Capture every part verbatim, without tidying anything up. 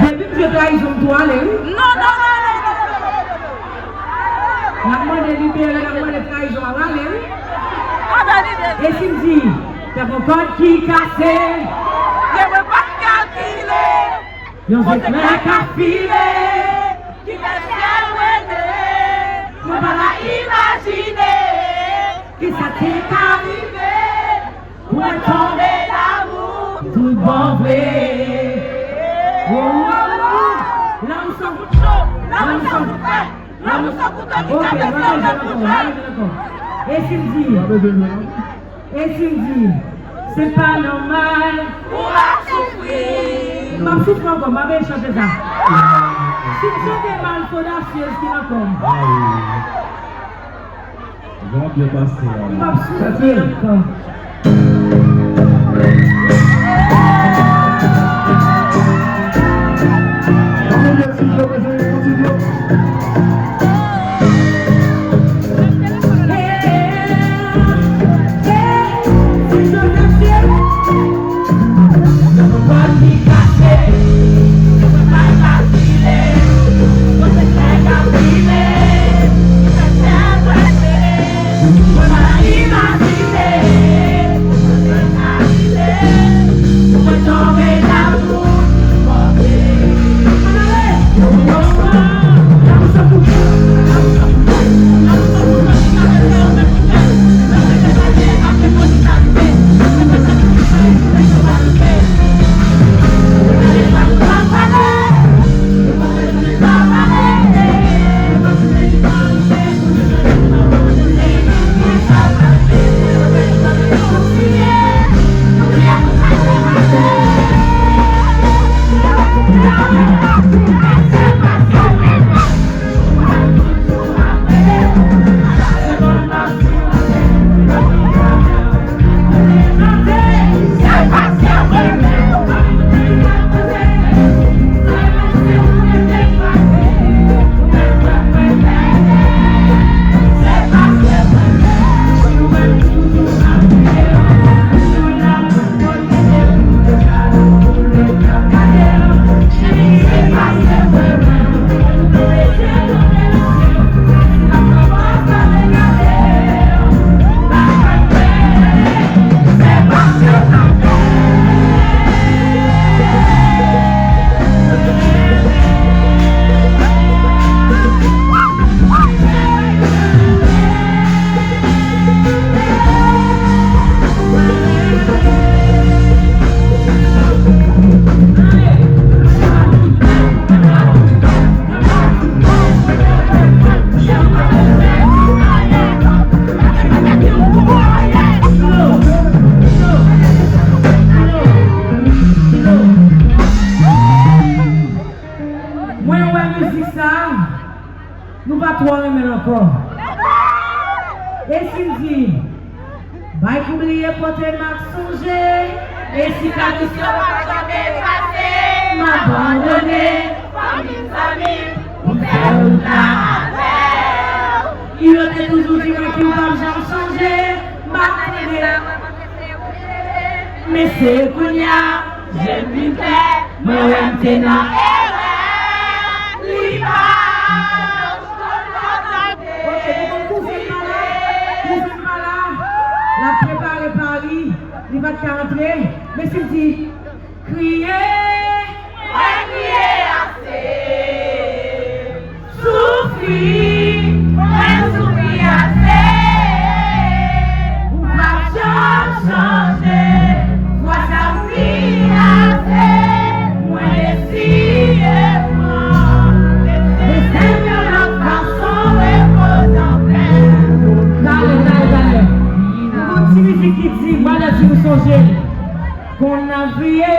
Depi m fè trayizon, m tou ale, wi. Non, non, non, non, non. N ap mande libere, n ap mande trayizon a rale, wi. E si m di, tankou kòd ki kase. Gen mwen pa kalkile. Yon zeklè k ap file. Ki fè syèl wete. Mwen pa ka imajine. Kisa te ka rive. Mwen tonbe damou tout bon vre. Oh, oh, oh. Lanmou se yon kout cho. Lanmou se yon kout fè. Lanmou se yon kouto ki ka fè sèl nan kout fè. E si m di, e si m di, se pa nòmal pou w ap soufri. M ap soufri ankò, m pa vle chante sa. Si m chante mal, se odasyez ki nan kò m. Jan byen pase a. M p ap soufri ankò. Sa, nou pa twò renmen l ankò. E si l di, bay kou bliye kote m ap sonje, e si tradisyon pa janm efase, m abandone fanmi m, zanmi m, pou m fè wout la avè w. Yo te toujou di mwen ke w p ap janm chanje, m ap tande. Men se kounye a, je m vin klè, mwen wè m te nan erè. Li pa. Ok, nou konn kouzen pa la, kouzen pa la, l ap prepare pari, li pa t ka antre, men si l di, kriye, mwen kriye ase. Soufri, mwen soufri ase. Ou p ap janm chanje. Fwa sa m fin ase. Mwen deside pran. Lese m yon lòt fason repoze anpè. Talè, talè, talè. Yon ti mizik ki di, m pral di nou sonje. Konn n ap kriye.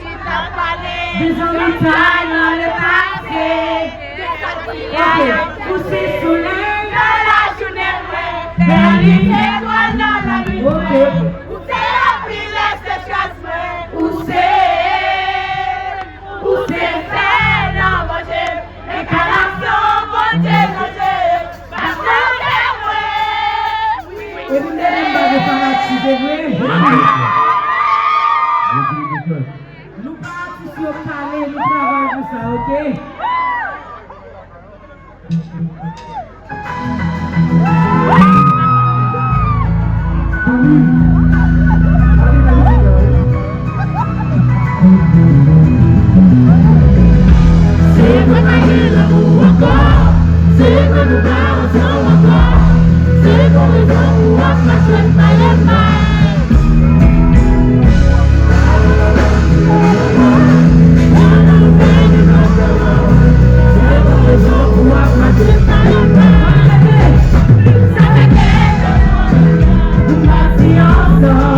Chita pale. Dezanmitay nan lepase. Ok. Ou se solèy nan lajounen mwen. Bèl zetwal nan lannwit mwen. Ok. Ou se lapli lè sechrès mwen. Ou se, ou se fè nan manje. Enkanasyon Bondye nan je. Epi m te di m pa gen fanatik, se vre? Nou pa atis yo pale, nou travay pou sa, ok? Se vre pa gen lanmou ankò. Se vre nou pa ansanm ankò. Se pou rezon pou w ap mache m pale m bay. Se pou rezon pou w ap mache m pale m bay. Sa fè kè pou m pati ansanm.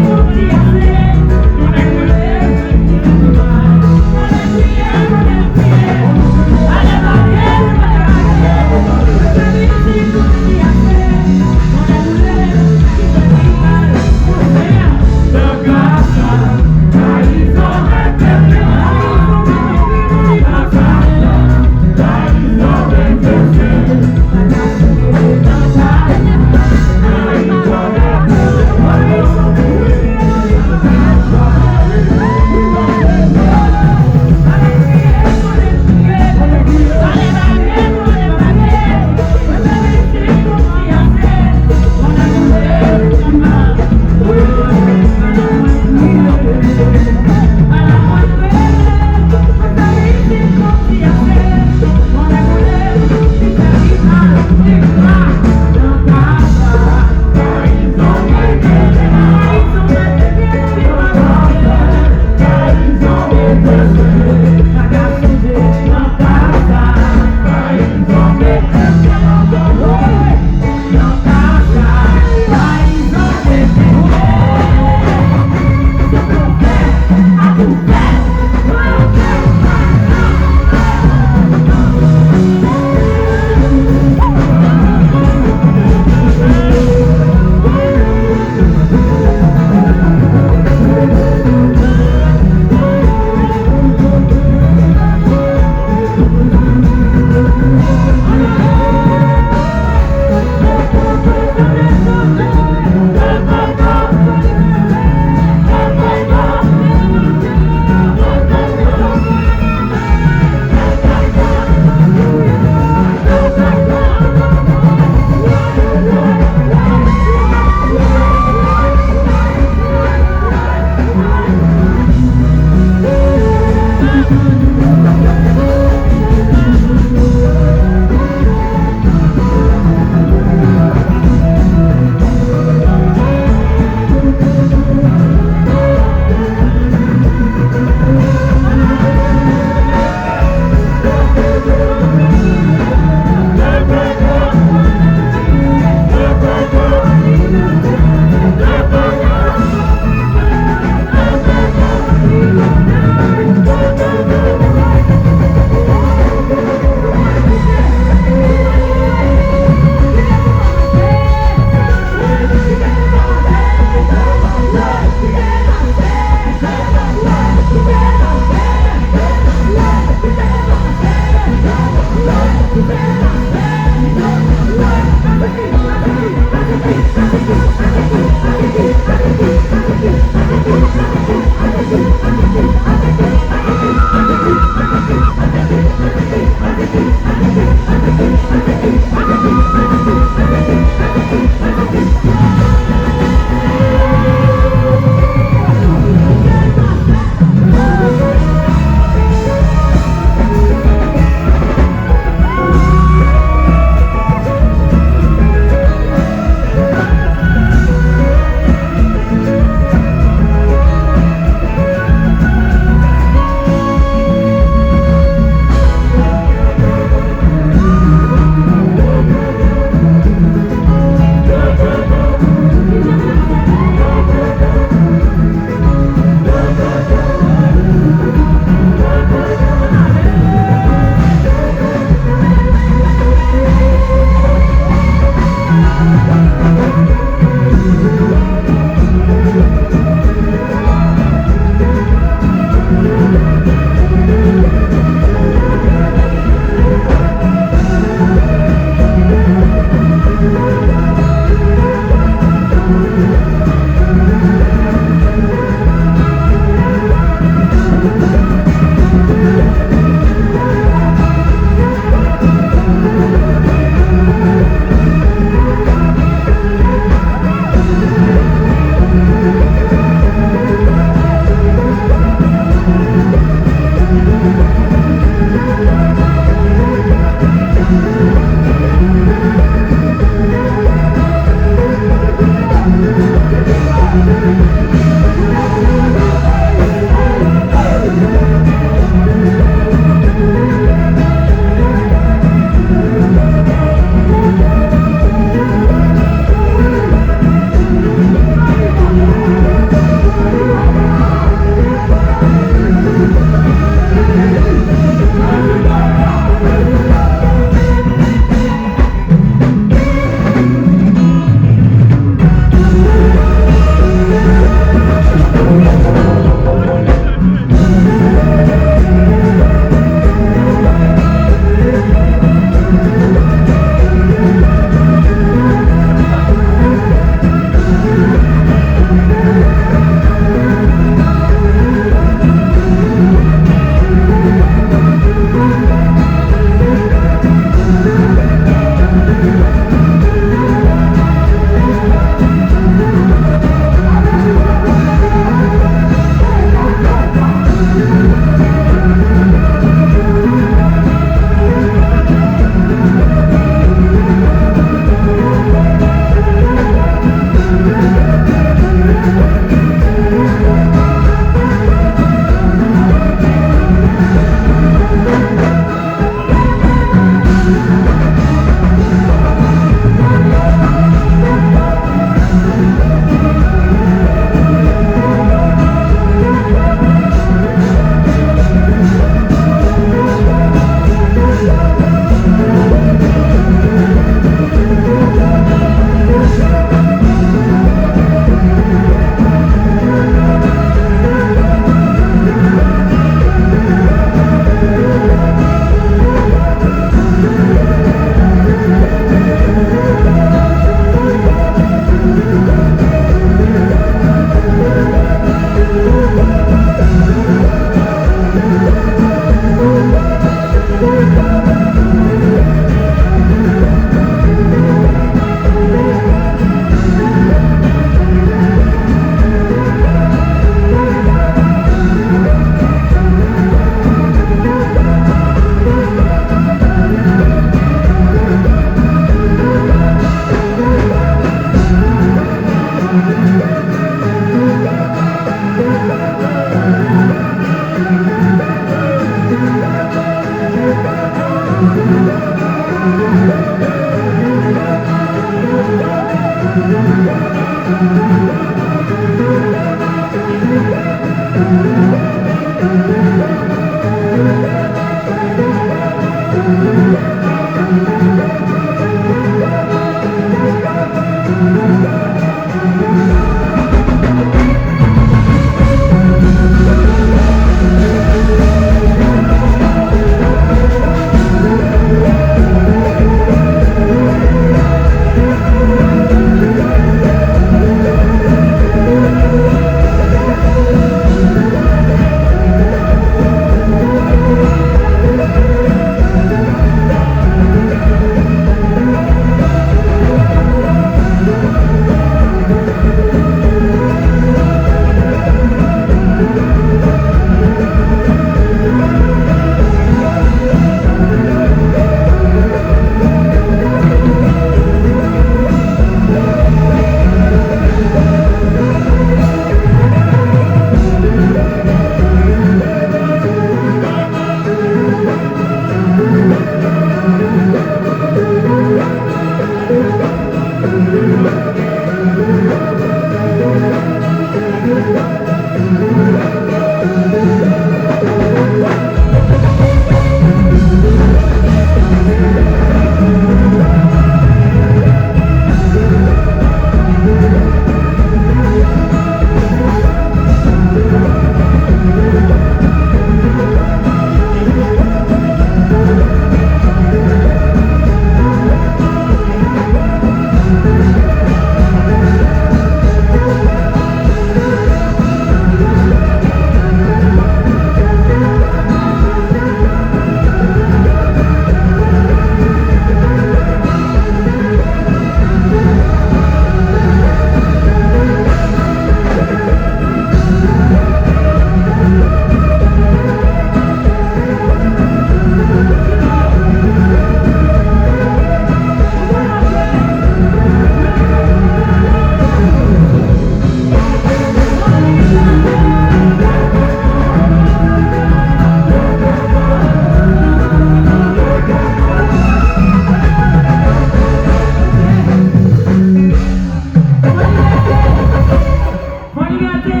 Fò libète.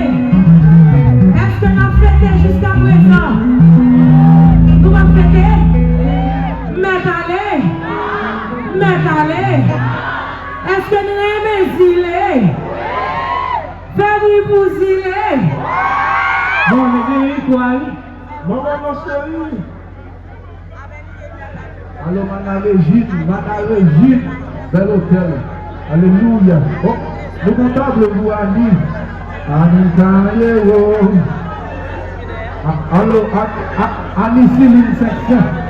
Èske n ap fete jiskaprezan? Nou p ap fete? Mèt ale! Mèt ale! Èske n renmen zile? Fè bri pou zile! Bon, mezanmi, kou a wi. Manman nan cheri. Alò, Mana Rejin, Mana Rejin, bèl otèl. Alelouya. Oh, nou gen tab pou Ani. Ani Kayero. A- Alò, A- A- Ani Silin senk san.